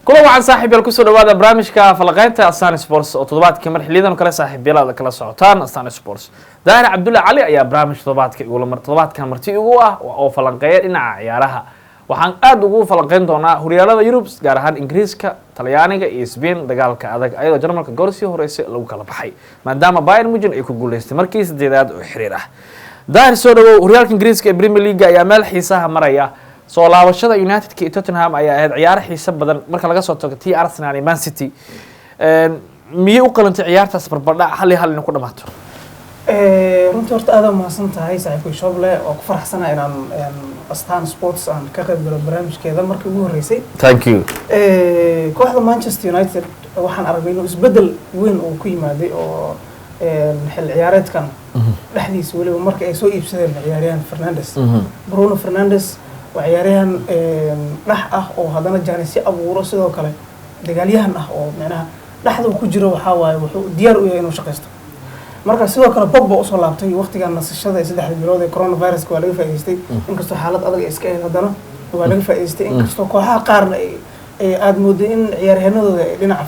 Kulan wacan, saaxiibyaal. Kusoo dhawaada barnaamijka falaqeynta Astan Sports oo toddobaadkii mar xiliyadan kale saaxiibyal aad kala socotaan Astan Sports. Daahir Cabdulle Cali ayaa barnaamij toddobaadka igula mar toddobaadkan marti igu ah oo falanqeeya dhinaca ciyaaraha. Waxaan aada ugu falanqeyn doonaa horyaalada Yurub, gaar ahaan Ingiriiska, Talyaaniga iyo Spain, dagaalka adag, ayadoo Jarmalka goor sii horeysay lagu kala baxay maadaama Bayern Munich ay ku guuleystay markii sideedaad oo xiriir ah. Daahir, soo dhawow. Horyaalka Ingiriiska ee Premier League ayaa meel xiisaha maraya. Soo laabashada Unitedka iyo Tottenham ayaa ahayd ciyaaro xiiso badan marka laga soo tago tii Arsenal iyo Man City. Miyay u qalantay ciyaartaas barbardhac 1-1 inay ku dhamaato? Runtii horta aad umahadsan tahay, saaxiibkay Shoble. Oo ku faraxsana inaan Astan Sports aan ka qayb galo barnaamijkeeda markii ugu horreysay. Thank you. Kooxda Manchester United waxaan aragnay inuu isbeddel weyn uu ku yimaaday oo xil ciyaareedkan dhexdiisa, weliba marka ay soo iibsadeen ciyaaryahan Fernandes, Bruno Fernandes. Waa ciyaaryahan dhex ah oo haddana jaanisyo abuuro, sidoo kale dagaalyahan ah oo micnaha dhexda uu ku jiro. Waxaa waaye wuxuu diyaar u yahay inuu shaqaysto. Marka sidoo kale Pogba usoo laabtay waqtigan nasashada ee 3da bilood ee coronaviruska, waa laga faa'idaystay. Inkastoo xaalad adag ay iska ahayd, haddana waa laga faa'idaystay, inkastoo kooxaha qaarna ay aada mooday in ciyaaryahanadooda ay dhinaca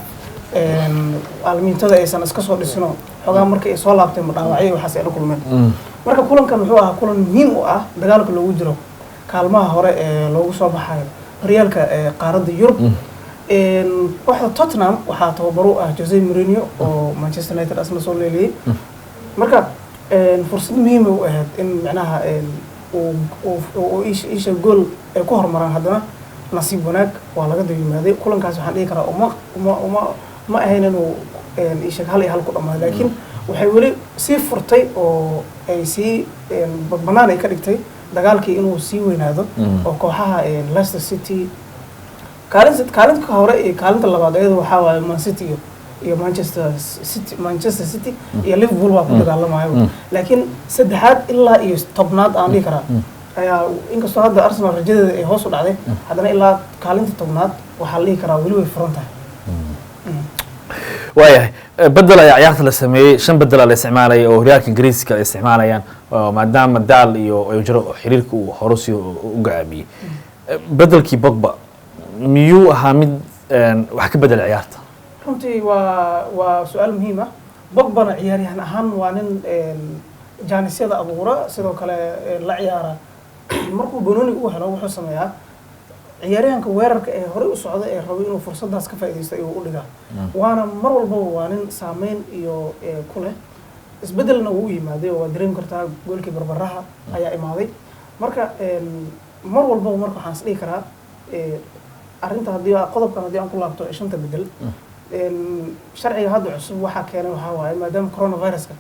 aalmiintada aysan iska soo dhisino xoogaa markii ay soo laabteen ma dhaawacyo waxaas ay la kulmeen. Marka kulankan wuxuu ahaa kulan muhiim u ah dagaalka loogu jiro kaalmaha hore ee loogu soo baxayo horyaalka ee qaaradda Yurub. Kooxda Tottenham waxaa tababaro u ah Jose Mourinho oo Manchester United asna soo leeliyey. Marka fursad muhiima u ahayd in micnaha uu isha gool ay ku horumaraan. Haddana nasiib wanaag waa laga daba yimaaday. Kulankaas waxaan dhihi karaa uma ma ahayn inuu isha 1-1 ku dhamaaday, laakiin waxay weli sii furtay oo ay sii banaan ay ka dhigtay dagaalkii inuu sii weynaado oo kooxaha Leicester City kaalinta hore iyo kaalinta labaad iyada waxaa waaye Man City iyo Manchester City, Manchester City iyo Liverpool baa ku dagaalamayo. Laakiin saddexaad ilaa iyo 10aad aan dhihi karaa ayaa, inkastoo hadda Arsenal rajadeeda ay hoos u dhacday, haddana ilaa kaalinta 10aad waxaa la dhihi karaa weli way furan tahay. Waayahay, bedel ayaa ciyaarta la sameeyey. Shan bedela la isticmaalaya oo horyaalka Ingiriiska ay isticmaalayaan oo maadaama daal iyo ay jiro xiriirka uu hore sii u go'aamiyey. Bedelkii Pogba miyuu ahaa mid wax ka bedela ciyaarta? Runtii waa su-aal muhiim ah. Pogbana ciyaaryahan ahaan waa nin jaanisyada abuura, sidoo kale la ciyaara. Markuu banooni uu helo wuxuu sameeyaa ciyaaryahanka weerarka ee horey u socda ee rabo inuu fursadaas ka faa'iidaysto ayuu u dhigaa, waana mar walbaba waa nin saameyn iyo ku leh. Isbedelna wuu u yimaaday oo waa dareemi kartaa, goolkii barbaraha ayaa imaaday. Marka mar walbaba marka waxaan is dhihi karaa arrinta haddii qodobkan haddii aan ku laabto ee shanta bedel, sharciga hadda cusub waxaa keenay waxaa waaye maadaama coronaviruska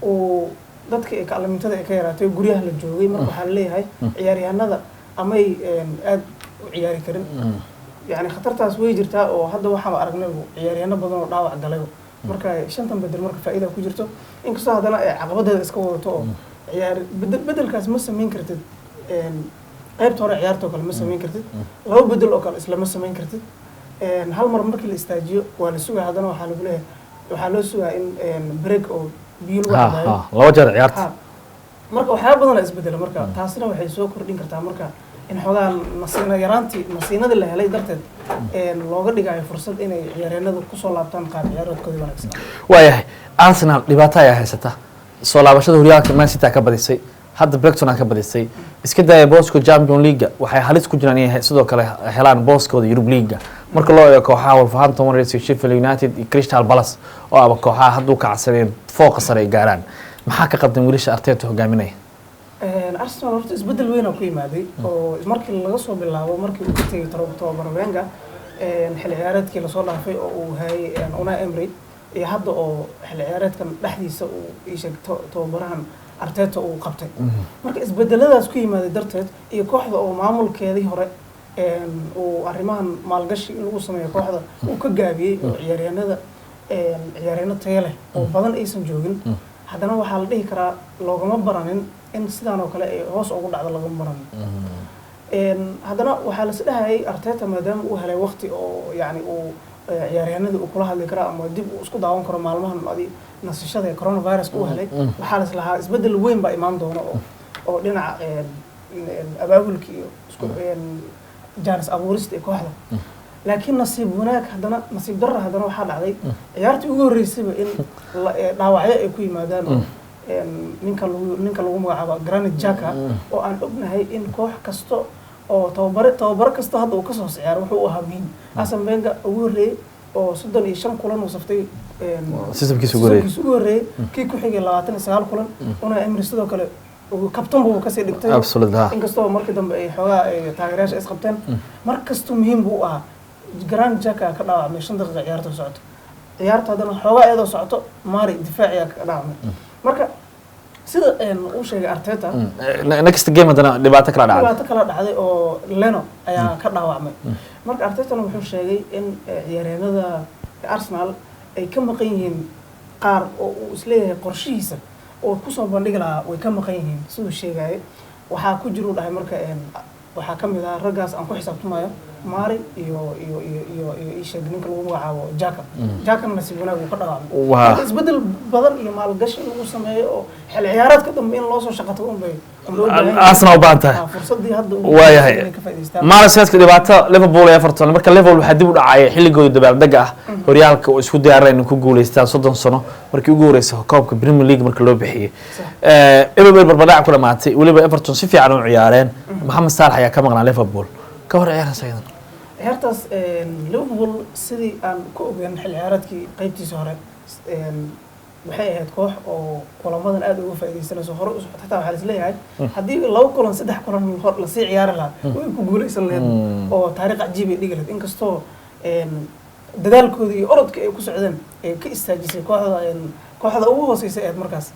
uu dadka ay kaalmintada ay ka yaraatay, guryaha la joogay. Marka waxaa laleeyahay ciyaaryahanada amay aad u ciyaari karin, yani khatartaas way jirtaa oo hadda waxaan aragnay ciyaaryahano badan oo dhaawac galay. Marka shantan bedel marka faa'iida ku jirto, inkastoo haddana ay caqabadeeda iska wadato oo ciyaar bedelkaas ma samayn kartid. Qaybta hore ciyaarta oo kale ma samayn kartid, laba bedel oo kale islama samayn kartid. Hal mar markii la istaajiyo waa la sugaa, haddana waxaa lagu leeyahay waxaa loo sugaa in break oo biyo lagu cabaayo. Laba jeer ciyaarta. Marka waxyaaba badan isbedela. Marka taasina waxay soo kordhin kartaa marka in xoogaa nasiina yaraantii nasiinadii la helay darteed looga dhigayo fursad inay ciyaaryahanadu kusoo laabtaan qaab ciyaareedkoodii wanaagsan. Waayahay, Arsenal dhibaato ayaa haysata. Soo laabashada horyaalka Man City ka badisay, hadda Brighton ka badisay. Iska daaya booska Champion League, waxay halis ku jiraan inay sidoo kale helaan booskooda Europe League marka loo eego kooxaha Wolverhampton Wanderers iyo Sheffield United iyo Crystal Palace oo aba kooxaha hadduu kacsaneen fooqa sare ay gaaraan. Maxaa ka qabdan wiilasha Arteta hogaaminaya? Arsenal horta isbeddel weyn oo ku yimaaday oo markii laga soo bilaabo markii uu ka tegay tababaro Wenger xilli ciyaareedkii lasoo dhaafay oo uu hayay Unai Emery iyo hadda oo xilli ciyaareedkan dhexdiisa uu ii sheeg tababarahan Arteta uu qabtay. Marka isbedeladaas ku yimaaday darteed iyo kooxda oo maamulkeedii hore uu arrimahan maalgashi in lagu sameeyo kooxda uu ka gaabiyey oo ciyaaryahanada ciyaaryahano tayo leh oo badan aysan joogin, haddana waxaa la dhihi karaa loogama baranin in sidaan oo kale ay hoos ugu dhacdo, lagama baranin. Haddana waxaa las dhahayay Arteta maadaama uu helay waqti oo yacni uu ciyaaryahanadii uu kula hadli karo ama dib uu isku daawan karo maalmahan adi nasashada ee coronavirus uu helay, waxaa las lahaa isbeddel weyn baa imaan doona oo dhinaca abaabulka iyo isku jaanis abuurista ee kooxda. Laakiin nasiib wanaag haddana, nasiib darra haddana, waxaa dhacday ciyaartii ugu horreysayba in dhaawacyo ay ku yimaadaan oo ninka lagu magacaabo Granit Xhaka, oo aan ognahay in koox kasto oo tababare kasto hadda uu kasoo ciyaaro wuxuu u ahaa muhiim. Arsene Wenger ugu horreeyey oo 35 kulan uu saftay Systemkiisa ugu horreeyey. Systemkiisa ugu horreeyey. Kii ku xigay 29 kulan. Unai Emery sidoo kale uu kabtan buu kasii dhigtay. Absolutely, ha. Inkastoo markii dambe ay xoogaa ay taageerayaasha isqabteen, mar kastuu muhiim buu u ahaa. Granit Xhaka ka dhaawacmay 5 daqiiqa ciyaarta socoto. Ciyaarta haddana xoogaa iyadoo socoto Mari difaaciyaa ka dhaawacmay. Marka sida uu sheegay Arteta, Next game haddana dhibaato kala dhacday. Dhibaato kala dhacday oo Leno ayaa ka dhaawacmay. Marka Artetana wuxuu sheegay in ciyaaryahanada Arsenal ay ka maqan yihiin qaar oo uu isleeyahay qorshihiisa oo kusoo bandhigi lahaa way ka maqan yihiin. Siduu sheegayay, waxaa ku jira, uu dhahay, marka waxaa ka mid ah raggaas aan ku xisaabtamayo Mari iyo ii sheeg ninka lagu magacaabo Xhaka. Xhakana nasiib wanaag uu ka dhaawacmay. Marka isbeddel badan iyo maalgashi in lagu sameeyo oo xil ciyaareedka dambe in loo soo shaqato unbay u baahan yihiin. Arsenal u baahan tahay. Ah, fursadii hadda ugu Waayahay. inay ka faa'iidaystaan. Maalin sanadka dhibaato Liverpool iyo Everton. Marka Liverpool waxaa dib u dhacay xilligooda dabaaldega ah horyaalka oo isku diyaarinay inay ku guuleystaan 30 sano markii ugu horeysay koobka Premier League marka loo bixiyey. Eber barbadhac ku dhamaatay. Weliba Everton si fiican u ciyaareen. Mohamed Salah ayaa ka maqnaa Liverpool. Ka hor ciyaartaas ayadan? Ciyaartaas Liverpool, sidii aan ku ogeyn xil ciyaareedkii qaybtiisa hore, waxay ahayd koox oo kulamadan aad uga faa'iidaysanayso hore u socota. Xitaa waxaa isleeyahay haddii laba kulan, saddex kulan hor lasii ciyaari lahaa, way ku guuleysan lahayd oo taariikh cajiib ay dhigi lahayd, inkastoo dadaalkoodii iyo orodka ay ku socdeen ay ka istaajisay kooxda ugu hooseysa ahayd markaas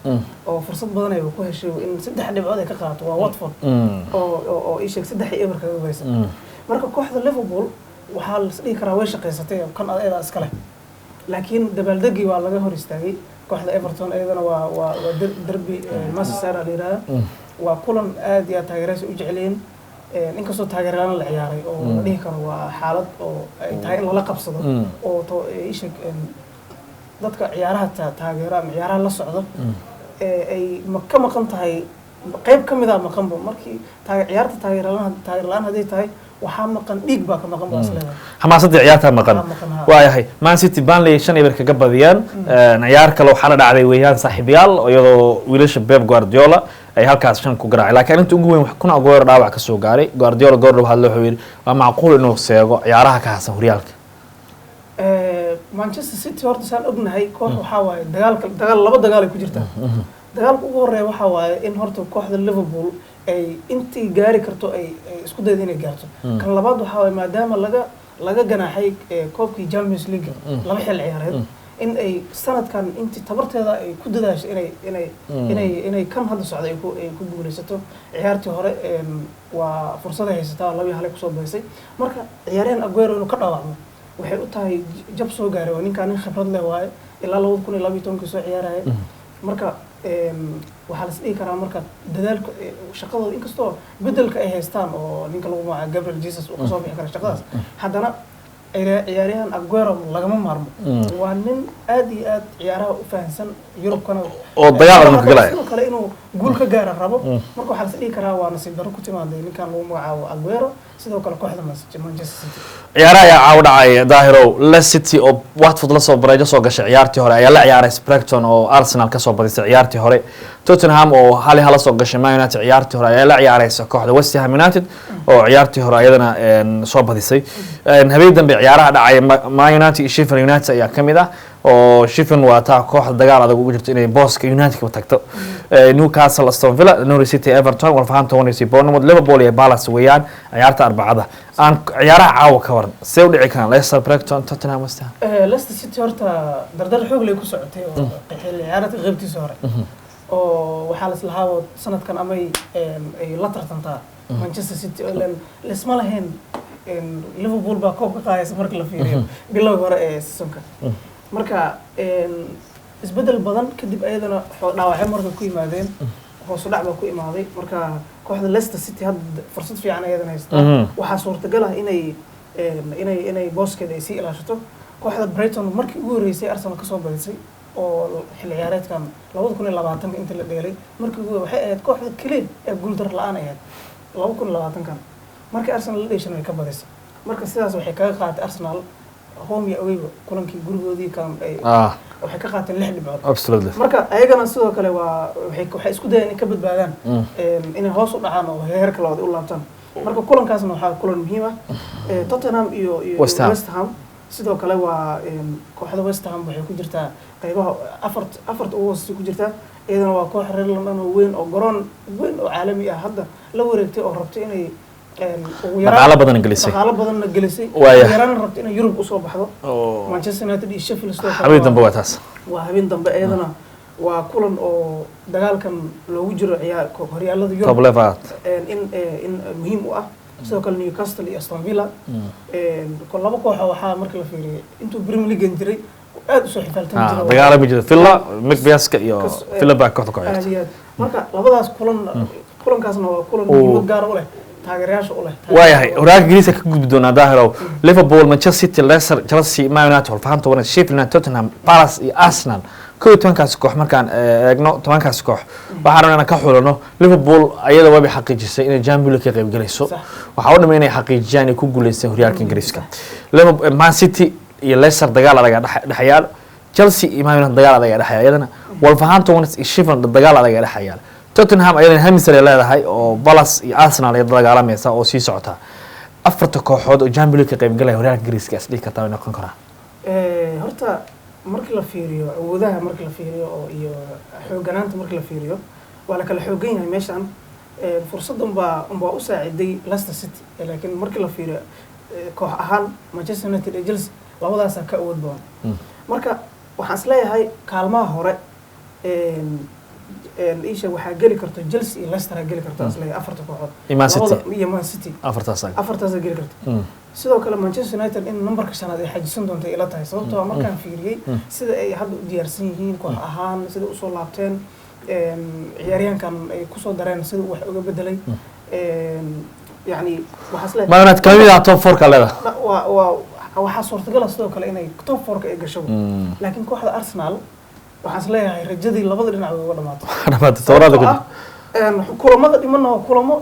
oo fursad badan ay ku heshay in saddex dhibcood ay ka qaadato, waa Watford oo ii sheeg 3-0 kaga badisay. Marka kooxda Liverpool waxaa la is dhihi karaa way shaqaysatay kan ayadaa iska leh, laakiin dabaaldegii waa laga hor istaagay kooxda Everton. Iyadana waa derby Merseyside la yihahda. Waa kulan aad iyo aad taageerayaasha u jecelyihiin, inkastoo taageeryaal la ciyaaray oo la dhihi karo waa xaalad oo ay tahay in lala qabsado oo to ii sheeg dadka ciyaaraha taageera ama ciyaaraha la socdo ee ay ka maqan tahay qayb ka mid a maqanba. Markii ciyaarta taageer la'aan hadday tahay, waxaa maqan dhiig baa ka maqan baa is leedahay. Xamaasadii ciyaarta maqan. Waxaa maqan, ha. Waayahay. Man City Burnley 5-0 kaga badiyeen. Ciyaar kale waxaa la dhacday weeyaan, saaxiibayaal, iyadoo wiilasha Pep Guardiola ay halkaas 5 ku garaacay. Laakiin arrinta ugu weyn, kuna Aguero dhaawac ka soo gaaray. Guardiola goor dhow hadlo wuxuu yidhi waa macquul inuu seego ciyaaraha ka harsan horyaalka. Manchester City horta saan ognahay koox waxaa waaye dagaalka dagaal laba dagaal ay ku jirtaa. Dagaalka ugu horeeya waxaa waaye in horta kooxda Liverpool ay intii gaari karto ay isku dayda inay gaarto. Kan labaad waxaa waaye maadaama laga ganaaxay koobkii Champions League laba xil ciyaareed, in ay sanadkan intii tabarteeda ay ku dadaasho inay kan hadda socda ay ku guuleysato. Ciyaartii hore waa fursad ay haysataa, 2-1 ay kusoo badisay. Marka ciyaaryahan Aguero inuu ka dhaawacmo waxay u tahay jab soo gaaray. Waa ninkaan nin khibrad leh waaye, ilaa 2012-kii soo ciyaaraya. Marka waxaa la is dhihi karaa marka dadaalka shaqadooda, inkastoo bedelka ay haystaan oo ninka lagu magacaabo Gabriel Jesus uu kasoo bixi karo shaqadaas, haddana ciyaaryahan Aguero lagama maarmo. Waa nin aad iyo aad ciyaaraha u fahansan, Yurubkana oo dagaal adag ka galaya. Sidoo kale inuu guul ka gaara rabo. Marka waxaa la is dhihi karaa waa nasiib darro ku timaaday ninkan lagu magacaabo Aguero, sidoo kale kooxda Manchester City. Ciyaaraha ayaa caawa dhacay, Daahirow. Leicester City oo Watford lasoo bareejo soo gashay ciyaartii hore ayaa la ciyaaray Brighton oo Arsenal kasoo badisay ciyaartii hore. Tottenham oo 1-1 soo gashay Man United ciyaartii hore ayaa la ciyaaraysa kooxda West Ham United oo ciyaartii hore ayadana soo badisay. Habeen dambe ciyaaraha dhacaya, Man United iyo Sheffield United ayaa kamid ah, oo Sheffield waa taa kooxda dagaal adag ugu jirto inay booska United ka tagto. Newcastle Aston Villa, Norwich City Everton, Wolverhampton Wanderers iyo Bournemouth, Liverpool iyo Palace weeyaan ciyaarta Arbacada. Aan ciyaaraha caawa ka waran, see u dhici karaan Leicester, Brighton, Tottenham, West Ham? Leicester City horta dardar xoog lay ku socotay oo xilli ciyaareedka qaybtiisa hore oo waxaa la islahaabo sanadkan amay ay la tartantaa Manchester City oo ileen lisma lahayn Liverpool baa koob ka qaadaysa marka la fiiriyo bilowga hore ee seasonka. Marka isbeddel badan kadib ayadana dhaawacyo marka ku yimaadeen, hoos u dhac baa ku imaaday. Marka kooxda Leicester City hadda fursad fiican ayadana haysataa. Waxaa suurtagal ah inay booskeeda ay sii ilaashato. Kooxda Brighton markii ugu horreysay Arsenal kasoo badisay oo xilli ciyaareedkan 2020-ka inta la dheelay markii ugu waxay ahayd kooxda keliya ee guuldar la-aan ahayd 2020-kan. Markii Arsenal la dheeshan way ka badisay. Marka sidaas waxay kaga qaadatay Arsenal home iyo awayba kulankii gurigoodii kan ay waxay ka qaateen 6 dhibcood. Marka ayagana sidoo kale waa waxay isku dayeen inay ka badbaadaan inay hoos u dhacaan oo heerka labaad u laabtaan. Marka kulankaasna waxaa kulan muhiim ah. Tottenham iyo West Ham. West Ham sidoo kale waa kooxda West Ham waxay ku jirtaa qaybaha afarta ugu hooseysa ku jirtaa. Iyadana waa koox reer London oo weyn oo garoon weyn oo caalami ah hadda la wareegtay oo rabtay inay ugu yaraan Dhaqaalo badan gelisay. Dhaqaalo badanna gelisay. Ugu yaraan rabtay inay Yurub usoo baxdo. Manchester United iyo Sheffield sidoo kale Habeen dambe waa taas. Waa habeen dambe. Iyadana waa kulan oo dagaalkan loogu jiro ciyaar horyaalada Yurub top level in muhiim u ah. Sidoo kale Newcastle iyo Aston Villa, laba kooxo waxaa marka la fiiriyay intuu Premier League jiray aad usoo xifaaltami jiray. Dagaalami jira Villa Magpies-ka iyo Villa baa kooxda ku Aad ciyaarta. Iyo aad. Marka labadaas kulan, kulankaasna waa kulan muhiimad gaar u leh taageerayaasha u leh. Waayahay, horyaalka Ingiriiska ka gudbi doonaa, Daahirow. Liverpool, Manchester City, Leicester, Chelsea, Man United, Wolverhampton Wanderers, Sheffield United, Tottenham, Palace iyo Arsenal, 11-kaasi koox markaan eegno, 10-kaasi koox waxaan rabnaa inaan ka xulano. Liverpool ayada waabay xaqiijisay inay Champions League ka qayb galayso. Waxaa u dhamay inay xaqiijiyaan inay ku guuleysteen horyaalka Ingiriiska. Liverpool, Man City iyo Leicester dagaal adag ayaa dhexyaal. Chelsea iyo Man United dagaal adag ayaa dhexyaal. Iyadana Wolverhampton Wanderers iyo Sheffield dagaal adag ayaa dhexyaal. Tottenham ayadana hamisar ay leedahay oo Palace iyo Arsenal ay dagaalamaysa oo sii socota. Afarta kooxood oo Champions League ka qayb galaya horyaalka Ingiriiska is dhihi kartaa way noqon karaan? Horta markii la fiiriyo awoodaha, markii la fiiriyo oo iyo xoogganaanta markii la fiiriyo, waa la kala xoogan yahay meeshan. Fursaddan baa u saaciday Leicester City. Laakiin markii la fiiriyo koox ahaan Manchester United iyo Chelsea labadaasaa ka awood badan. Marka waxaan isleeyahay kaalmaha hore isha waxaa geli karto Chelsea iyo Leicester aa geli karto, isleeyahay afarta kooxood. Iyo Man City. Iyo Man City. Afartaas ag. Afartaasaa geli karto. Sidoo kale Manchester United in numberka shanaad ay xajisan doonto ay ila tahay, sababtoo ah markaan fiiriyey sida ay hadda u diyaarsan yihiin koox ahaan, sida usoo laabteen, ciyaaryahankan ay kusoo dareen sida uu wax uga bedelay, yacni waxaa isleeyahay Man United kamid ah top four ka leedahay. Waa waxaa suurtagal ah sidoo kale inay top four-ka ay gasho. Laakiin kooxda Arsenal waxaan isleeyahay rajadii labada dhinac way uga dhamaatay. Dhamaatay tobanaada ku Sababtoo ah, kulamada dhimanna waa kulamo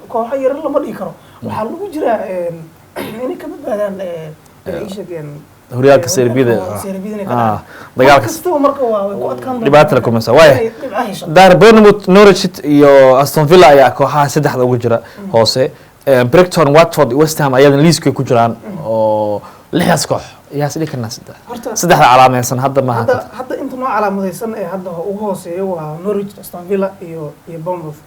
kooxo yar lama dhihi karo. Waxaa lagu jiraa inay ka badbaadaan ii sheeg, Horyaalka Serie B-da. Serie B-da inay ka dhacaan. Dagaalka Mar kastaba marka waa way ku adkaan doontaa Dhibaata la kulmaysa. Waaya. inay dhibco hesho. Daar Bournemouth, Norwich City iyo Aston Villa ayaa kooxaha saddexda ugu jira hoose. Brighton, Watford iyo West Ham ayadana liiska ku jiraan oo lixdaas koox yaa is dhihi karnaa saddex Horta saddexda calaamaysan hadda maaha. Hadda inta noo calaamadaysan ee hadda ugu hooseeyo waa Norwich, Aston Villa iyo Bournemouth.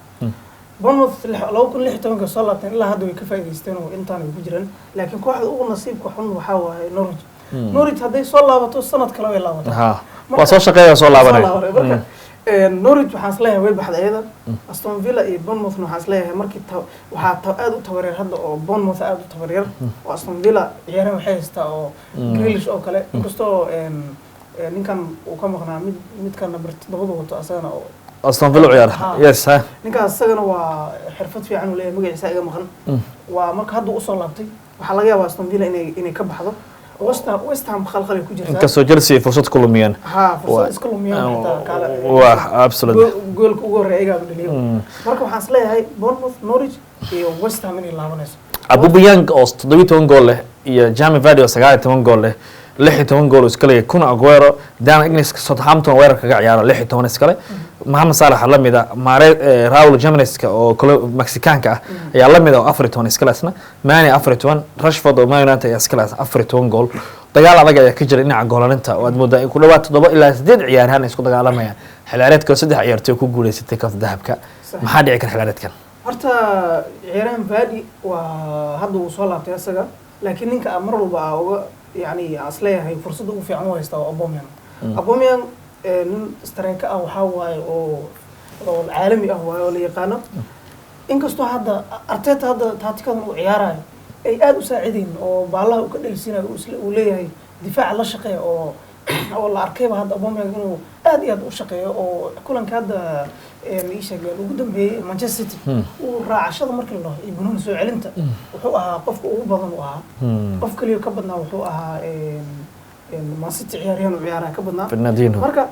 Bournemouth 2016-ka soo laabteen, ilaa hadda way ka faa'iidaysteen oo intaan way ku jiraan. Laakiin kooxda ugu nasiibka xun waxaa waaye Norwich. Norwich hadday soo laabato sanad kale way laabataa. Ha, waa soo shaqeeya, soo laabanaya. Soo laabanaya. Marka Norwich waxaan isleeyahay way baxday iyada. Aston Villa iyo Bournemouthna waxaan isleeyahay markii waxaa aad u tabareer hadda oo Bournemouth aad u tabareer oo Aston Villa ciyaarahan waxay haystaa oo Grealish oo kale, inkastoo ninkan uu ka maqnaa midkan number 7-da wato asagana oo Aston Villa u ciyaara. Ha. Yes, ha. Ninkaas isagana waa xirfad fiican uu leeyahay, magaciisa iga maqan. Waa marka hadda usoo laabtay, waxaa laga yaabaa Aston Villa inay ka baxdo. West Ham khalkhal ay ku jirtaa. Inkastoo Chelsea ay fursad ku lumiyeen. Ha, fursad iska lumiyaan xitaa kaale. Waa absolutely. Goolka ugu horreeya ayagaa dhaliyo. Marka waxaan isleeyahay Bournemouth, Norwich iyo West Ham inay laabanayso. Aubameyang oo 17 gool leh iyo Jamie Vardy oo 19 gool leh, 16 gool oo iska leeyahay Kun Aguero, Dan Ings, Southampton weerar kaga ciyaara, 16 iskale. Mohamed Salah la mid ah, Mare, Raul Jimenez oo kale Mexicaanka ah ayaa la mid ah oo 14 iskale isna, Mane 14, Rashford oo Man United ayaa iskale 14 gool. Dagaal adag ayaa ka jira dhinaca goolalinta oo aad moodaa in ku dhawaad toddoba ilaa sideed ciyaaryahan ay isku dagaalamayaan. Xilli ciyaareedka oo saddex ciyaartoy ku guuleysatay koobka dahabka. Maxaa dhici kara xilli ciyaareedkan? Horta ciyaarahan Vardy waa hadda uu soo laabtay isaga, laakiin ninka aan mar walba aa uga yani aan isleeyahay fursadda ugu fiican u haystaa waa Aubameyang. Aubameyang nin striker ah waxaa waaye oo caalami ah waaye oo la yaqaano, inkastoo hadda Arteta hadda taatikadan uu ciyaarayo ay aada u saacidayn oo baalaha uu ka dhelisiinayo, uu leeyahay difaaca la shaqeeya oo la arkayba hadda Aubameyang inuu aad iyo aad u shaqeeyo oo kulanka hadda ii sheeg ugu dambeeyey Manchester City uu raacashada markii la dhaho iyo banooni soo celinta wuxuu ahaa qofka ugu badan uu ahaa. Qof kaliya ka badnaa wuxuu ahaa Man City ciyaaryahan u ciyaaraha ka badnaa. Fernandinho. Marka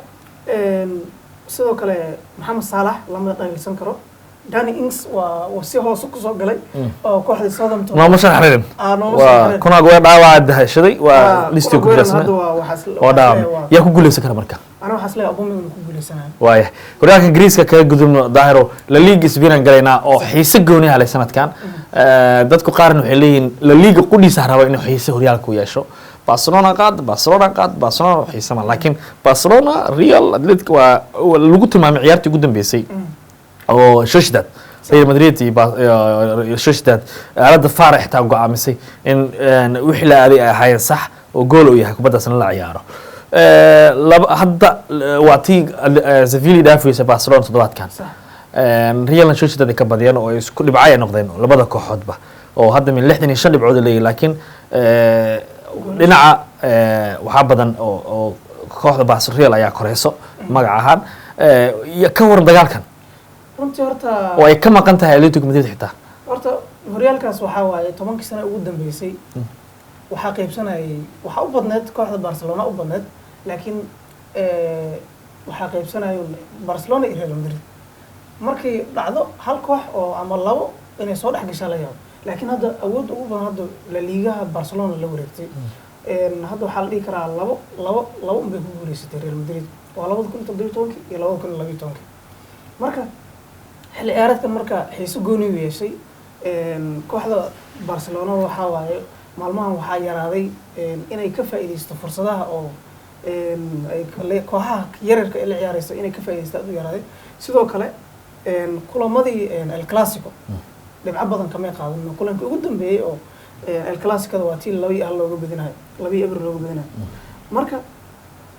sidoo kale Maxamed Saalax lama dhaliilsan karo. Danny Ings waa si hoose kusoo galay oo kooxdii Southampton. Nooma sharaxrin. Ah, nooma Waa sharaxrin. Kun Aguero dhaawaca dahashaday, waa listiga ku Kun Aguero jirasna. Hadda waa waxaas. Waa dhaawacmay. Yaa ku guuleysan kara marka? Ana waxaas leeyahay Aubameyang inuu ku guuleysanayo. Waaya, horyaalka Ingiriiska kaga gudubno, Daahiro. La Liga Spain aan galaynaa oo xiise gooni halay sanadkan. Dadku qaarna waxay leeyihiin La Liga qudhiisa raba inuu xiise horyaalka u yeesho. Barcelona qaad, Barcelona qaad, Barcelona xiise ma, laakiin Barcelona, Real, Atletico waa lagu tilmaamay ciyaartii ugu dambeysay oo Sociedad, Real Madrid iyo iyo Sociedad, aaladda VAR xitaa go'aamisay in wixii la aaday ay ahaayeen sax oo gool uu yahay kubaddaasna la ciyaaro. Laba hadda waa tii Sevilla dhaafaysa Barcelona toddobaadkan. Realna Sociedad ay ka badiyeen oo ay isku dhibcay ay noqdeen labada kooxoodba, oo hadda min 65 dhibcood ay leeyihiin, laakiin dhinaca waxaa badan oo kooxda Barca Real ayaa koreyso magac ahaan. Iyo ka waran dagaalkan Runtii horta oo ay ka maqan tahay Atletico Madrid xitaa? Horta horyaalkaas waxaa waaye 10kii sano ugu dambeysay waxaa qaybsanayay, waxaa u badneed kooxda Barcelona u badneed, laakiin waxaa qaybsanayay Barcelona iyo Real Madrid. Markay dhacdo hal koox oo ama labo inay soo dhex gashaa la yaabo, laakiin hadda awoodda ugu badan hadda La Ligaha Barcelona la wareegtay. Hadda waxaa la dhihi karaa labo labo labo unbay ku guuleysatay Real Madrid, waa 2017kii iyo 2012kii. Marka xilli ciyaareedkan marka xiiso gooni u yeeshay. Kooxda Barcelona waxaa waaye maalmahan waxaa yaraaday inay ka faa'iidaysto fursadaha oo ay kooxaha yaryarka ay la ciyaareyso inay ka faa'iidaysto aad u yaraaday. Sidoo kale kulamadii El Clasico dhibco badan kamay qaadan. Kulankii ugu dambeeyey oo El Clasicada waa tii 2-1 looga badinayo, 2-0 looga badinayo. Marka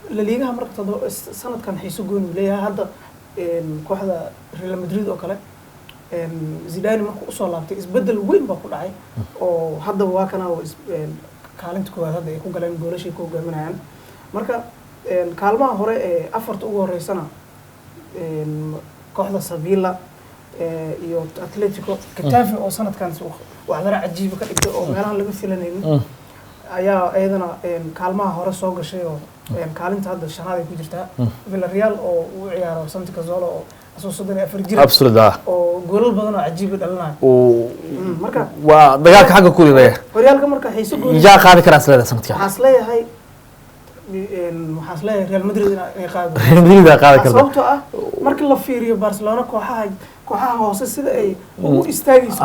La Ligaha marka todoba sanadkan xiiso gooni uu leeyahay. Hadda kooxda Real Madrid oo kale, Zidane markuu usoo laabtay isbedel weyn baa ku dhacay, oo haddaba waa kana oo kaalinta koowaad hadda ay ku galeen, goolashay ku hogaaminayaan. Marka kaalmaha hore ee afarta ugu horeysana kooxda Sevilla iyo Atletico, Getafe oo sanadkan waxdara cajiiba ka dhigtay oo meelahan laga filanaynin ayaa iyadana kaalmaha hore soo gashay, oo kaalinta hadda shanaad ay ku jirtaa. Villarreal oo uu ciyaaro Santi Cazorla oo asoo 34 jir Absolute ah. oo goolal badan oo cajiiba dhalinayo. Uu Marka waa dagaalka xagga ku leeyahay. Horyaalka marka xiiso gooni Yaa qaadi karaa isleedahay sanadkan? Waxaa is leeyahay Real Madrid inay qaadi doonto. Real Madrid aa qaadi karta. Sababtoo ah marka la fiiriyo Barcelona kooxaha hoose sida ay ugu istaagayso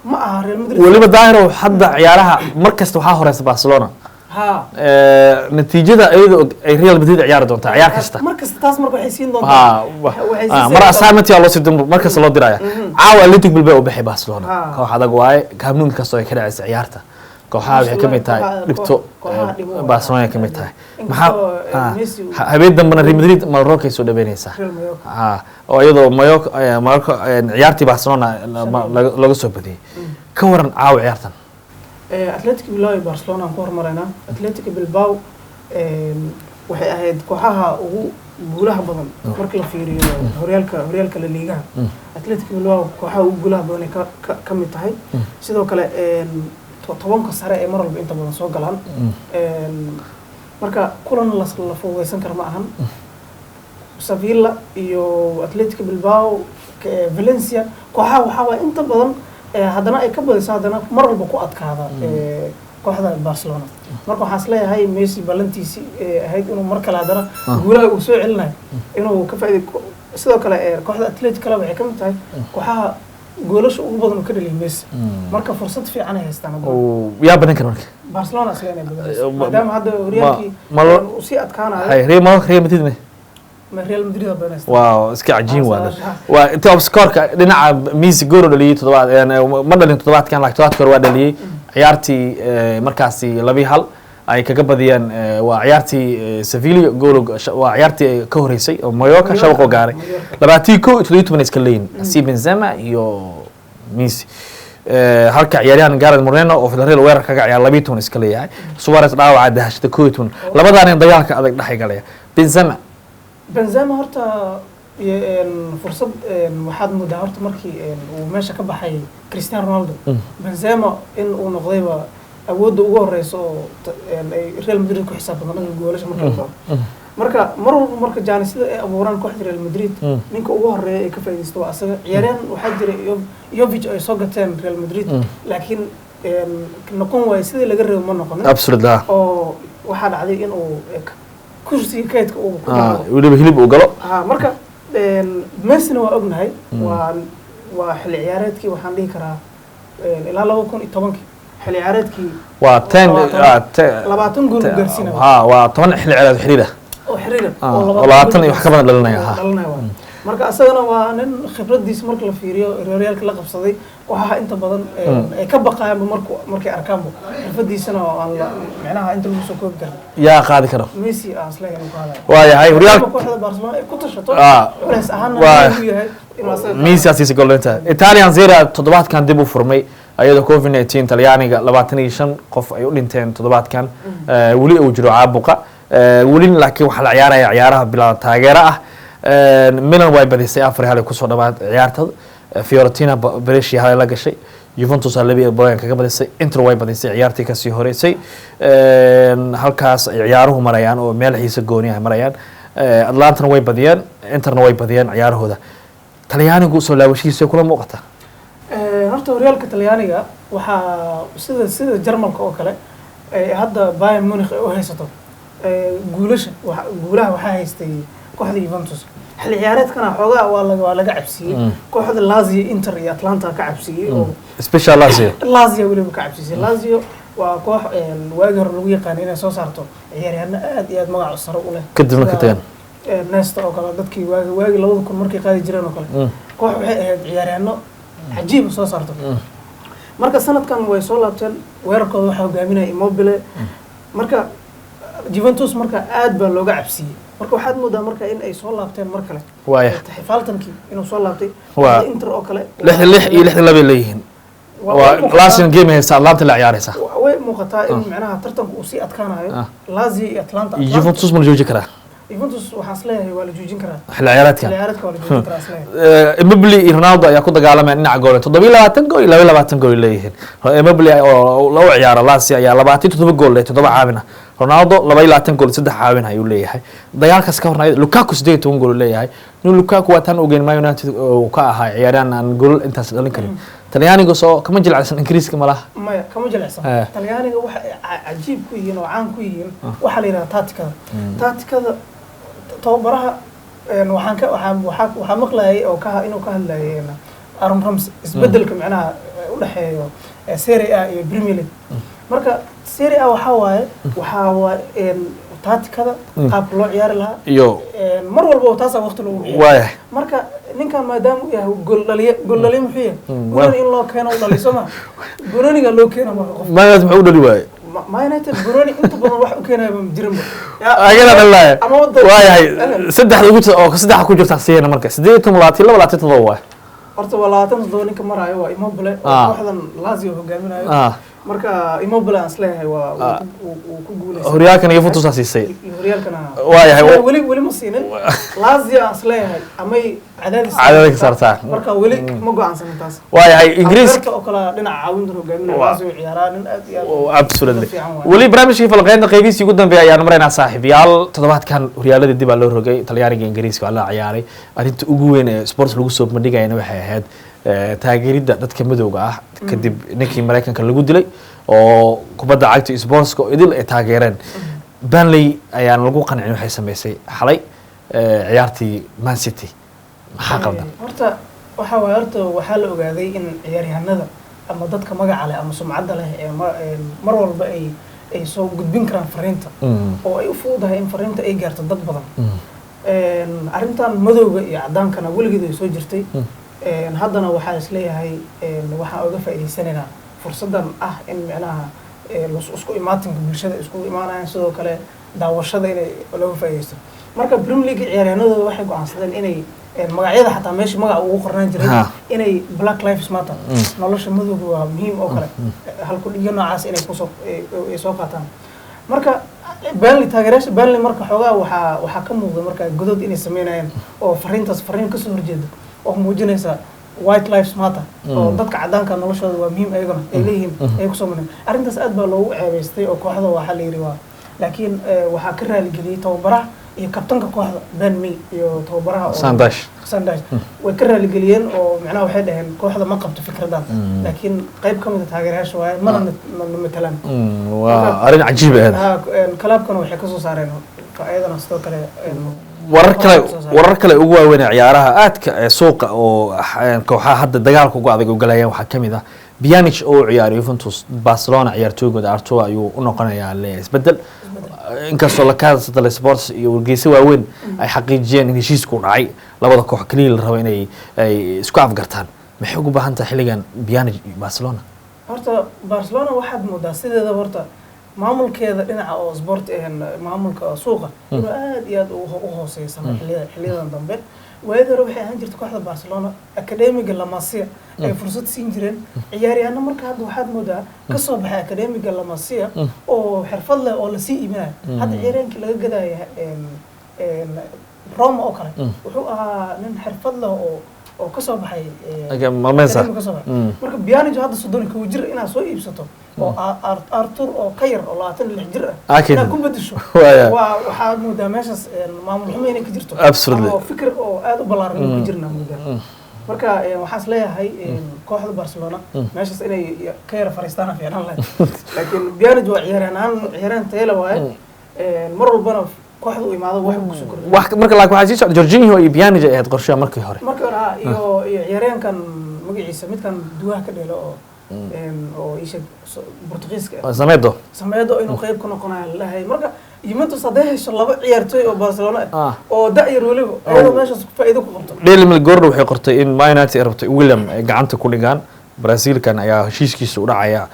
ma aha Real Madrid. Weliba Daahiro, hadda ciyaaraha mar kasta waxaa horeysa Barcelona. Natiijada iyadoo ay Real Madrid ciyaari doontaa ciyaar kasta. Mar kasta taas marka waxay siin doontaa waxay Mar assignment yaa loo sii mar kasta loo diraya. Caawa Athletic Bilbao u baxay Barcelona. Koox adag waaye, Camp Nou kastoo ay ka dhacaysa ciyaarta, kooxaha waxay ka mid tahay dhibto. Kooxaha dhibo waa. Barcelona ay ka mid tahay. Maxaa Inkastoo, Messi habeen dambena Real Madrid Mallorca ay soo dhaweynaysaa. Real Mallorca. Oo iyadoo Mallorca Mallorca ciyaartii Barcelona laga soo badiyay. Ka waran caawa ciyaartan? Athletic Bilbao iyo Barcelona aan ku hormaraynaa. Athletic Bilbao waxay ahayd kooxaha ugu guulaha badan marka la fiiriyo horyaalka La Ligaha. Athletic Bilbao kooxaha ugu guulaha badan ay ka mid tahay. Sidoo kale 10ka sare ee mar walba inta badan soo galaan. Marka kulan la fududeysan kara ma ahan. Sevilla iyo Athletic Bilbao, Valencia, kooxaha waxaa waaye inta badan haddana ay ka badiso, haddana mar walba ku adkaada kooxda Barcelona. Marka waxaan isleeyahay Messi ballantiisi ahayd inuu mar kale haddana guulaha uu soo celinayo inuu ka faa'iiday. Sidoo kale kooxda Athletic kale waxay ka mid tahay kooxaha goolasha ugu badan uu ka dhaliyay Messi. Marka fursad fiican ay haystaan hadda. Yaa badan kara marka? Barcelona isla inay badanayso maadaama hadda horyaalkii uu sii adkaanayo. Hay, Real Mallorca, Real Madrid me Ma Real Madrid aa badanaysa. Waaw, iska cajiin waa. Waa waa top scoreka dhinaca Messi gool u dhaliyay toddobaad ma dhalin toddobaadkan, laakiin toddobaadka hore waa dhaliyay ciyaartii markaasi 2-1 ay kaga badiyeen. Waa ciyaartii Sevilla gool, waa ciyaartii ay ka horeysay oo Mallorca shabaq oo gaaray. Mallorca. 21 iyo 17 iska leeyihin si Benzema iyo Messi. Halka ciyaaryahan Gerard Moreno oo Villarreal weerar kaga ciyaar 12 iska leeyahay. Suarez dhaawaca dahashada 11. Labadaan dagaalka adag dhex galaya Benzema. Benzema horta iyo, fursad waxaad moodaa horta markii uu meesha ka baxay Cristiano Ronaldo, Benzema in uu noqdayba awoodda ugu horeysa oo ay Real Madrid ku xisaabtan dhanka goolasha marka la dhaho. Marka mar walba marka jaanisada ay abuuraan kooxda Real Madrid, ninka ugu horeeya ee ka faa'iidaysta waa asaga. Ciyaaryahan waxaa jira Jovic ay soo gateen Real Madrid, laakiin noqon waayo sidii laga rabo, ma noqonin. Absolutely. Oo waxaa dhacday in uu kursiga kaydka uu ku dhaco. Weliba hilib uu galo. Ha, marka Messina waa ognahay, waa xilli ciyaareedkii, waxaan dhihi karaa ilaa 2010-kii xilli ciyaareedkii waa 10 20 gool uu gaarsiinaya. Ha, waa 10 xilli ciyaareed xiriir ah oo xiriira. Oo 20 iyo wax ka badan dhalinaya, ha. Dhalinaya waa. Marka asagana waa nin khibradiisa marka la fiiriyo horyaalka la qabsaday, kooxaha inta badan ay ka baqayaanba marku markay arkaanba xirfadiisana oo aan la micnaha inta lagu soo koobi karin. Yaa qaadi karo? Messi aan isleeyahay inuu qaadayo. Waayahay, horyaal Maadaama kooxda Barcelona ay ku tashato, culays ahaana uu yahay inuu asaga qaado. Messi asiisa goolenta. Italian Serie A toddobaadkan dib u furmay iyadoo COVID-19 Talyaaniga 25 qof ay u dhinteen toddobaadkan. Weli uu jiro caabuqa. Weli laakiin waxaa la ciyaaraya ciyaaraha bilaa taageero ah. Milan way badisay, 4-1 ay kusoo dhawaad ciyaartada. Fiorentina Brescia 1 la gashay. Juventus aa 2 Bologna kaga badisay. Inter way badisay ciyaartii kasii horeysay. Halkaas ay ciyaaruhu marayaan oo meel xiise gooni ah marayaan. Atlantana way badiyeen, Interna way badiyeen ciyaarahooda. Talyaanigu soo laabashihiisa kula muuqata? Horta horyaalka Talyaaniga waxaa sida Jarmalka oo kale ay hadda Bayern Munich ay u haysato guulasha, guulaha waxaa haystay kooxda Juventus. Xilli ciyaareedkana xoogaa waa laga cabsiiyey kooxda Lazio, Inter iyo Atlanta ka cabsiiyey oo special Lazio. Lazio weliba ka cabsiisay. Lazio waa koox waagii hore lagu yaqaanay inay soo saarto ciyaaryahanno aad iyo aad magac sare u leh. Kadibna ka Sida, tagaan. Nesta oo kale, dadkii waagi 2000 markay qaadi jireen oo kale, koox waxay ahayd ciyaaryahanno cajiib soo saarto. Marka sanadkan way soo laabteen, weerarkooda waxaa hogaaminaya Immobile. Marka Juventus marka aad baa looga cabsiiyey. Marka waxaad moodaa marka in ay soo laabteen mar kale, xifaaltankii inuu soo laabtay. Inter oo kale 66 iyo 62 bay leeyihiin. Waa Lazio game haysta, Atlanta la ciyaaraysa. Way muuqataa in macnaha tartanku uu sii adkaanayo Lazio iyo Atlanta. Juventus ma la jooji karaa? Juventus waxaan isleeyahay waa la joojin karaa. Xilli ciyaareedkan. Xilli ciyaareedka waa la joojin karaa isleeyahay. Immobile iyo Ronaldo ayaa ku dagaalamaya dhinaca gool, 27 gool iyo 22 gool leeyihiin. Immobile oo loo ciyaaro Lazio ayaa 27 gool leh, 7 caawina. Ronaldo 22 gool, 3 caawin ayuu leeyahay. Dagaalkaas ka horna Lukaku 18 gool leeyahay. Inuu Lukaku waa tan ogeyn Man United uu ka ahaa ciyaaryahan aan gool intaas dhalin karin. Talyaaniga soo kama jilicsan Ingiriiska malaha. Maya, kama jilicsan. Talyaaniga waxa ay cajiib ku yihiin oo caan ku yihiin waxaa la yidhaha taatikada. Taatikada tababaraha waxaan ka waxaan waxaa waxaa maqlayay oo ka inuu ka hadlayay Aaron Ramsey isbedelka macnaha u dhexeeyo Serie A iyo Premier League. Marka Serie A waxaa waaye taatikada, qaabka loo ciyaari lahaa iyo mar walba oo taasaa waqti lagu bixiyo. Marka ninkan maadaama uu yahay gool dhaliye, gool dhaliye muxuu yahay? Goolani in loo keeno u dhaliyo soo ma goolaniga loo keeno marka qof Man United muxuu u dhali waayey? Man United goolani inta badan wax u keenaya ma jirinba. Agana dhalaya. Ama wada Waayahay, saddexda ugu oo saddexa ku jirta siiyana marka 18, 22, 27 waay. Horta waa 27 ninka maraayo waa Immobile oo kooxdan Lazio hogaaminayo. Marka Immobile aan isleeyahay waa uu ku guuleystay. Horyaalkan Juventus aa siisay. Iyo horyaalkana Waayahay. Weli ma siinin. Lazio aan isleeyahay amay cadaadis Cadaadis ka saartaa. Marka weli ma go'aansanin taas. Waayahay, Ingiriis Alberto oo kale dhinaca caawintan hogaaminaya, Lazio ciyaaraa, nin aad iyo aad fiican waay. Weli barnaamijkii falqeynta qeybihiisii ugu dambeeya ayaan maraynaa, saaxiibayaal. Toddobaadkan horyaaladii dib aa loo rogay. Talyaaniga, Ingiriiska waa la ciyaaray. Arrinta ugu weyn ee sports lagu soo bandhigayana waxay ahayd taageeridda dadka madowga ah kadib ninkii Maraykanka lagu dilay oo kubadda cagta iyo sportska oo idil ay taageereen. Burnley ayaan lagu qancin waxay sameysay xalay ciyaartii Man City. Maxaa qaldan? Horta waxa waaye, horta waxaa la ogaaday in ciyaaryahanada ama dadka magaca leh ama sumcadda leh ee mar walba ay soo gudbin karaan fariinta oo ay u fududahay in fariinta ay gaarto dad badan. Arrintan madowga iyo cadaankana weligeed way soo jirtay. Haddana waxaa isleeyahay waxaan uga faa'iidaysanaynaa fursaddan ah in micnaha isku imaatinka bulshada isku imaanayaan, sidoo kale daawashada inay looga faa'iidaysto. Marka Premier League ciyaaryahanadooda waxay go'aansadeen inay magacyada xataa meesha magaca ugu qornaan jiray inay Black Lives Matter, nolosha madowga waa muhiim oo kale, halku dhigyo noocaas inay kusoo ay soo qaataan. Marka Burnley, taageerayaasha Burnley marka xoogaa waxaa ka muuqda marka godod inay sameynayaan oo fariintaas fariin kasoo horjeeda oo muujinaysa White Lives Matter oo dadka cadaanka noloshooda waa muhiim ayaguna ay leeyihiin ay kusoo mareen. Arrintaas aad baa loogu ceebaystay oo kooxda waxaa la yidhi waa, laakiin waxaa ka raaligeliyey tababaraha Iyo kabtanka kooxda Ben Mee iyo tababaraha oo Sean Dyche. Sean Dyche way ka raaligeliyeen, oo macnaha waxay dhaheen kooxda ma qabto fikradan, laakiin qayb ka mid a taageerayaasha waaye, mana na matalaan. Waa arrin cajiib ahayd. Ha, clubkana waxay kasoo saareen ayadana sidoo kale Warar kale soo saareen. Warar kale ugu waaweyn ee ciyaaraha aadka ee suuqa oo kooxaha hadda dagaalka ugu adag u galayaan waxaa kamid ah Pjanic oo u ciyaaray Juventus. Barcelona ciyaartooygooda Arthur ayuu u noqonayaa le isbedel, inkastoo La Gazzetta dello Sport iyo wargeyso waaweyn ay xaqiijiyeen in heshiisku dhacay. Labada koox keliya la rabo inay ay isku afgartaan. Maxay ugu baahan tahay xilligan Pjanic iyo Barcelona? Horta Barcelona waxaad moodaa sideeda horta maamulkeeda dhinaca oo sport maamulka suuqa inuu aad iyo aad u hooseeyo sana xiliyadan dambe. Waayadii hore waxay ahaan jirtay kooxda Barcelona academiga La Masia ay fursad siin jireen ciyaaryahanno. Marka hadda waxaad moodaa kasoo baxay academiga La Masia oo xirfad leh oo lasii iibinayo. Hadda ciyaaryahankii laga gadaya Roma oo kale wuxuu ahaa nin xirfad leh oo kasoo baxay Malmesa. academiga kasoo baxay. Marka Pjanic hadda 31 jir inaad soo iibsato oo Arthur oo ka yar oo 26 jir ah inaad ku bedesho, waa waxaad moodaa meeshaas maamul xumo inay ka jirto ama fikir oo aad u ballaaran inuu ka jirna moodaa. Marka waxaan is leeyahay kooxda Barcelona meeshaas inay ka yara fariistaan fiicnaan lahayd, laakiin Pjanic waa ciyaaryahan ahaan ciyaaryahan tayo leh waaye. Mar walbana kooxda u imaado wax kusoo kordhiyo. Wax marka, laakiin waxaa sii socda Jorginho iyo Pjanic ay ahayd qorshaha markii hore. Markii hore ha, iyo ciyaaryahankan magaciisa midkan duwaha ka dheelo oo isha Portugiiska ah. Semedo. Semedo inuu qayb ka noqonayo la dhahay. Marka Juventus hadday hesho laba ciyaartooy oo Barcelona ah oo da-yar weliba, iyadoo meeshaas faa'iido ku qabto. Daily Mail goordhow waxay qortay in Man United ay rabto in William ay gacanta ku dhigaan. Brazilkan ayaa heshiiskiisa u dhacaya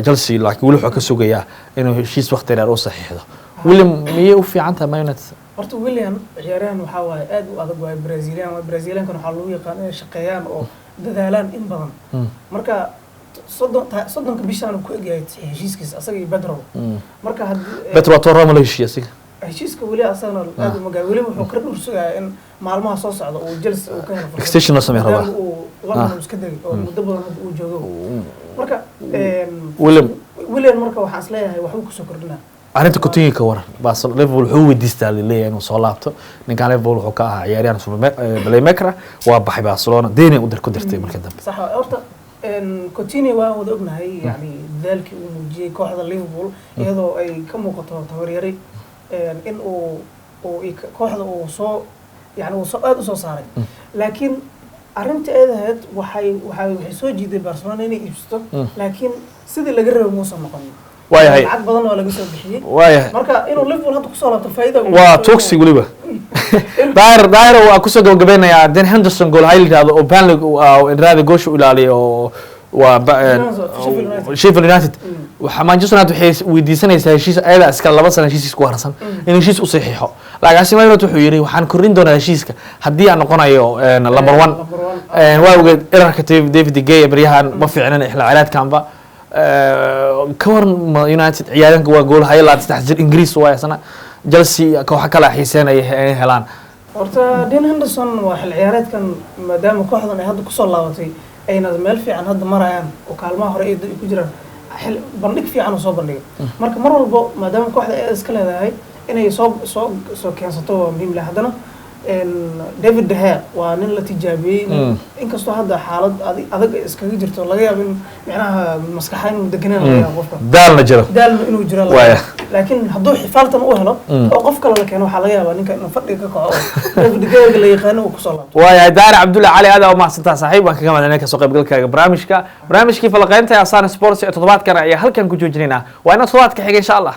Chelsea, laakiin weli wuxuu ka sugayaa inuu heshiis waqti dheer u saxiixdo. William miyay u fiican tahay Man United? Horta William ciyaaryahan waxaa waaye aad u adag waaye, Brazilian waaye. Braziliankan waxaa lagu yaqaan inay shaqeeyaan oo dadaalaan in badan. Marka 30-ka bishaan ku egyahay heshiiskiisa asaga iyo Pedro. Marka haddii Pedro waa Roma la heshiiyey asiga. Heshiiska weli asagana aad uma gaar, weliba wuxuu ka dhur sugayaa in maalmaha soo socda uu Chelsea uu ka helo fursad. Extension loo sameeyo rabaa. Maadaama uu London uu iska degay oo muddo badan hadda uu joogo. Marka William William marka waxaan is leeyahay waxbuu kusoo kordhinaa. Arrinta Coutinho ka waran? Barcelona, Liverpool wuxuu weydiistaa laleeyahay inuu soo laabto. Ninkan Liverpool wuxuu ka ahaa ciyaaryahan super playmaker ah, waa baxay Barcelona, deynay u dir ku dirtay markii dambe. Sax waay. Horta Coutinho waan wada ognahay, yani dadaalkii uu muujiyey kooxda Liverpool, iyadoo ay ka muuqato tabaryari in uu kooxda uu soo yani uu soo aad u soo saaray, laakiin arrinta eedaheed waxay soo jiiday Barcelona inay iibsato, laakiin sidii laga rabay muusan noqonin. Lacag badan waa laga soo bixiyey. Marka inuu Liverpool hadda kusoo laabto faa'iida Waa tuugsi weliba. Daahir, Daahir, waa kusoo gabagabeynayaa. Dan Henderson gool hay yidhaahdo oo Burnley raada goosha u ilaaliyo oo waa Sheffield United. Sheffield United. Waxa Manchester United waxay weydiisanaysaa heshiis ayada iska 2 sano heshiis ku harsan in heshiis u saxiixo, laakiin Man United wuxuu yidhi waxaan kordhin doonaa heshiiska haddii aan noqonayo number one. Number one. Waa ogeed erarka David de Gea baryahan ma fiicnan xilli ciyaareedkanba. Ka waran United ciyaaryahanka? Waa gool haye 23 jir Ingiriis waa isna. Chelsea kooxo kale xiiseenaya inay helaan. Horta Dean Henderson waa xil ciyaareedkan, maadaama kooxdan ay hadda kusoo laabatay ayna meel fiican hadda marayaan oo kaalmaha hore ay ku jiraan, xil bandhig fiican uu soo bandhigay. Marka mar walbo maadaama kooxda ay iska leedahay inay soo keensato waa muhiim leh. Haddana David De Gea waa nin la tijaabiyey, inkastoo hadda xaalad adag ay iskaga jirto, laga yaabo in micnaha maskaxa inuu deganaan laga yaabo qofka. Daalna jiro. Daalna inuu jiro laga yaabo. Laakiin hadduu xifaaltan u helo oo qof kale la keeno, waxaa laga yaabaa ninka inuu fadhiga ka kaco oo David De Gea la yaqaano uu kusoo laabto. Waayahay, Daahir Cabdulle Cali, aad aa umahadsantaha saaxiib, waan kaga mahadcelinayaa kasoo qaybgalkaaga barnaamijka. Barnaamijkii falaqeynta ee Astaan Sports ee toddobaadkan ayaa halkan ku joojinaynaa. Waa inaa toddobaadka xiga, insha Allah.